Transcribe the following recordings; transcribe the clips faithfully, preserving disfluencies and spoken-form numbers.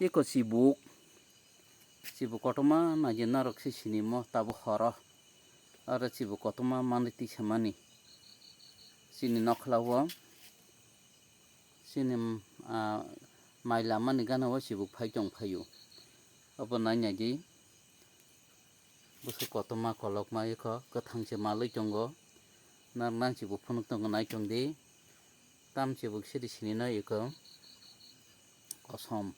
Eko chibuk, chibuk kotorma naidi norok se sinimo tabuk horo. Aro chibuk kotorma manwi tisamani. Chini nokhlao, chini, ah, mai lamani gana o chibuk phai tong phaio. Obo nai naidi. Bwswk kotorma kolokma eko kwthang se malwi tongo. Norok nang chibuk phunuk tongo nai tong di. Tam chibuk siri sini no eko kosom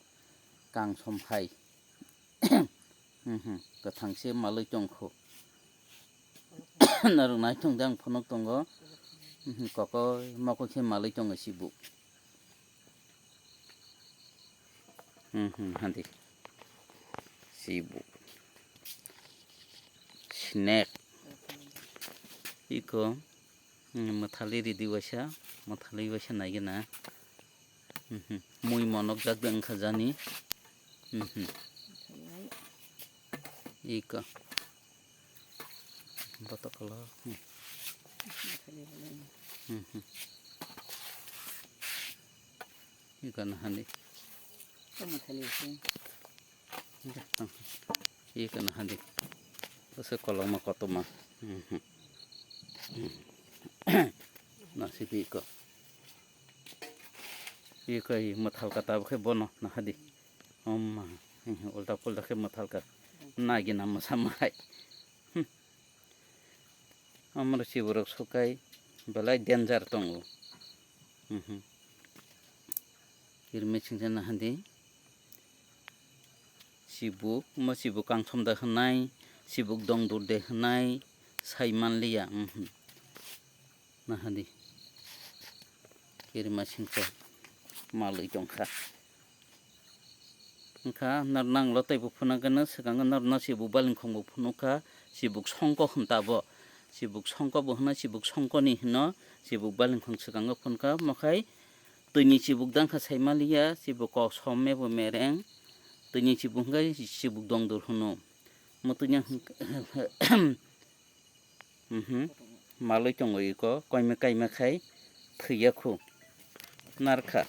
kangsom phai. Mhm, kwthang se malwi tongkho. Norok nai tong di ang phunuk tongo. Mhm, kokoi mokol khe malwi tongo chibuk. Hmm, hmm, hadi. Sibu. Snack. Iko, hmm, mwthali ridi waisa, mwthali waisa naigena. Hmm, hmm. Mui monok jak de wngkha jani. Hmm, hmm. Iko. Botok kolo. Hmm. Hmm, hmm. Iko na handi. Tamo thali se. Iko na handi. Bose kolokma kotorma. Hmm, hmm. Hmm. Nasi iko. Iko i mwthal kata bo khe bono na hadi. Omma, ulta pulta khe mwthalkha. Nagina mwsa mwhai. Hmm. Omoro chiborok sokai belai danger tongo. Mhm. Kirmesingsa nahadi. Chibuk, mo chibuk kangthom da hwnai, chibuk dongdur de hwnai, sai manliya. Mhm. Nahadi. Kirima singsa malwi tongkha. Wngkha nor nang lo teibo phunukgwno swkango nor no chibuk balingkhong bo phunukha, chibuk songko hwn tabo. Chibuk songko bo hwno, chibuk songkoni hwno, chibuk balingkhong swkango phunukha. Mokhai twini chibuk dangkha sai maliya, chibuk kok som mebo mereng. Twini chibuk hwnkhe chibuk dongdur hwno. Motwini Mhm. Malwi tongo iko, koime kaime khai thwiya khu. Narkha.